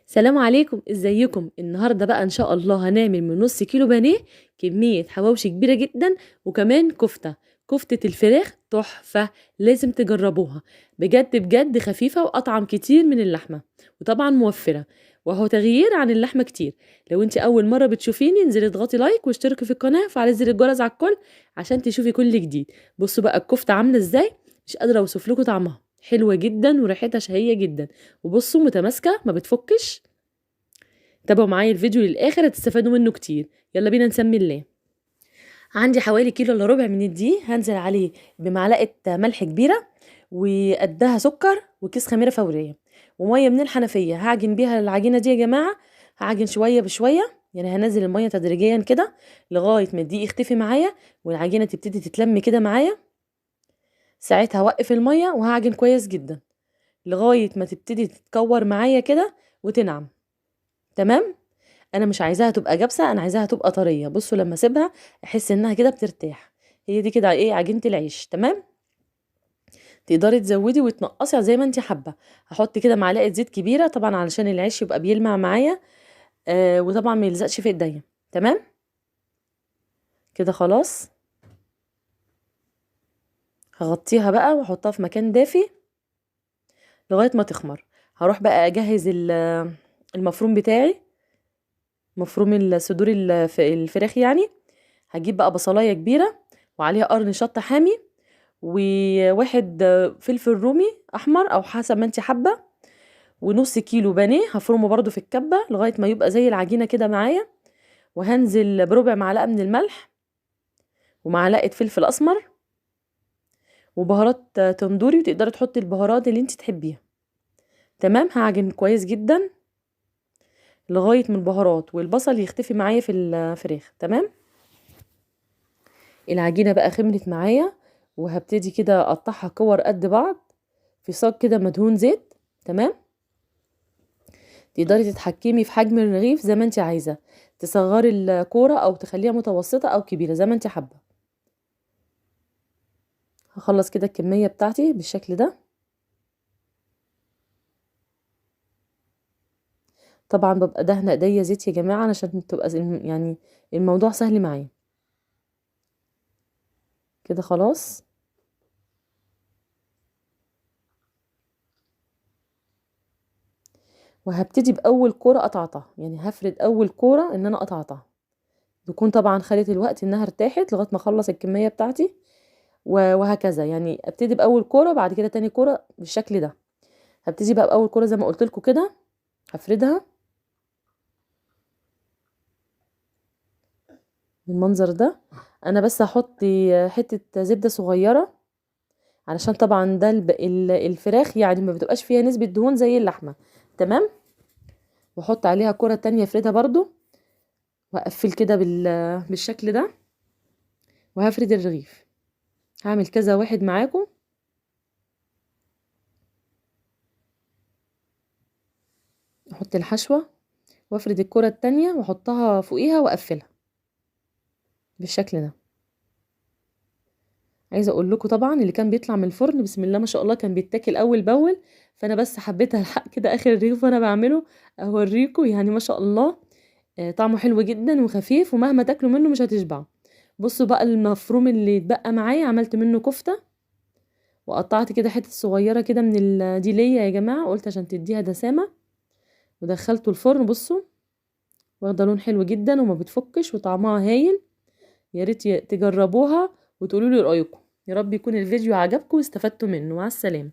سلام عليكم، ازيكم؟ النهارده بقى ان شاء الله هنعمل من نص كيلو بانيه كمية حواوشي كبيرة جدا، وكمان كفته الفراخ تحفة، لازم تجربوها بجد بجد، خفيفة واطعم كتير من اللحمة، وطبعا موفره، وهو تغيير عن اللحمة كتير. لو انت اول مرة بتشوفيني انزلي اضغطي like واشتركي في القناة وفعلي زر الجرس على الكل عشان تشوفي كل جديد. بصوا بقى الكفتة عامله ازاي، مش قادرة اوصف لكم طعمها، حلوة جدا وريحتها شهية جدا، وبصوا متماسكة ما بتفكش. تابعوا معايا الفيديو للاخر هتستفادوا منه كتير. يلا بينا نسمي الله. عندي حوالي كيلو الا ربع من الدقيق، هنزل عليه بمعلقه ملح كبيرة وقدها سكر وكيس خميره فورية ومية من الحنفية. هعجن بيها العجينة دي يا جماعة، هعجن شوية بشوية، يعني هنزل المية تدريجيا كده لغاية ما الدقيق يختفي معايا والعجينه تبتدي تتلم كده معايا. ساعتها هوقف المية وهعجن كويس جدا لغاية ما تبتدي تتكور معايا كده وتنعم. تمام، انا مش عايزاها تبقى جبسه، انا عايزاها تبقى طرية. بصوا لما اسيبها احس انها كده بترتاح، هي دي كده ايه عجينه العيش. تمام، تقدري تزودي وتنقصي زي ما انت حابة. هحط كده معلقه زيت كبيرة طبعا علشان العيش يبقى بيلمع معايا، وطبعا ما يلزقش في ايديا. تمام كده خلاص، هغطيها بقى واحطها في مكان دافي لغاية ما تخمر. هروح بقى اجهز المفروم بتاعي، مفروم الصدور الفراخ يعني. هجيب بقى بصلايه كبيرة وعليها قرن شطه حامي وواحد فلفل رومي احمر او حسب ما انت حابة، ونص كيلو بانيه هفرمه برده في الكبه لغاية ما يبقى زي العجينة كده معايا. وهنزل بربع معلقه من الملح ومعلقة فلفل اسمر وبهارات تندوري، وتقدري تحطي البهارات اللي انت تحبيها. تمام، هعجن كويس جدا لغاية ما البهارات والبصل يختفي معايا في الفراخ. تمام، العجينة بقى خمرت معايا، وهبتدي كده اقطعها كور قد بعض في صاج كده مدهون زيت. تمام، تقدري تتحكمي في حجم الرغيف زي ما انت عايزه، تصغري الكورة او تخليها متوسطه او كبيرة زي ما انت حابة. هخلص كده الكمية بتاعتي بالشكل ده. طبعا ببقى دهنه ايديا زيت يا جماعة عشان تبقى يعني الموضوع سهل معايا كده. خلاص، وهبتدي باول كورة قطعتها، يعني هفرد اول كورة ان انا قطعتها، تكون طبعا خدت الوقت انها ارتاحت لغاية ما اخلص الكمية بتاعتي وهكذا. يعني ابتدي باول كورة، بعد كده تاني كورة بالشكل ده. هبتدي بقى باول كورة زي ما قلت لكم كده، هفردها بالمنظر ده. انا بس هحط حتة زبدة صغيرة علشان طبعا ده الفراخ يعني ما بتبقاش فيها نسبه دهون زي اللحمة. تمام، واحط عليها كره تانية افردها برضو، واقفل كده بالشكل ده، وهفرد الرغيف. هعمل كذا واحد معاكم. احط الحشوه وافرد الكره التانية واحطها فوقيها واقفلها بالشكل ده. عايزه اقول لكم طبعا اللي كان بيطلع من الفرن بسم الله ما شاء الله كان بيتاكل اول باول، فانا بس حبيت الحق كده اخر الرغيف وانا بعمله اوريكم. يعني ما شاء الله، طعمه حلو جدا وخفيف، ومهما تاكلوا منه مش هتشبعوا. بصوا بقى المفروم اللي اتبقى معايا عملت منه كفته، وقطعت كده حتة صغيرة كده من دي ليا يا جماعة، قلت عشان تديها دسامه، ودخلته الفرن. بصوا واخده لون حلو جدا وما بتفكش وطعمها هايل. يا ريت تجربوها وتقولوا لي رايكم. يا رب يكون الفيديو عجبكم واستفدتوا منه. مع السلامة.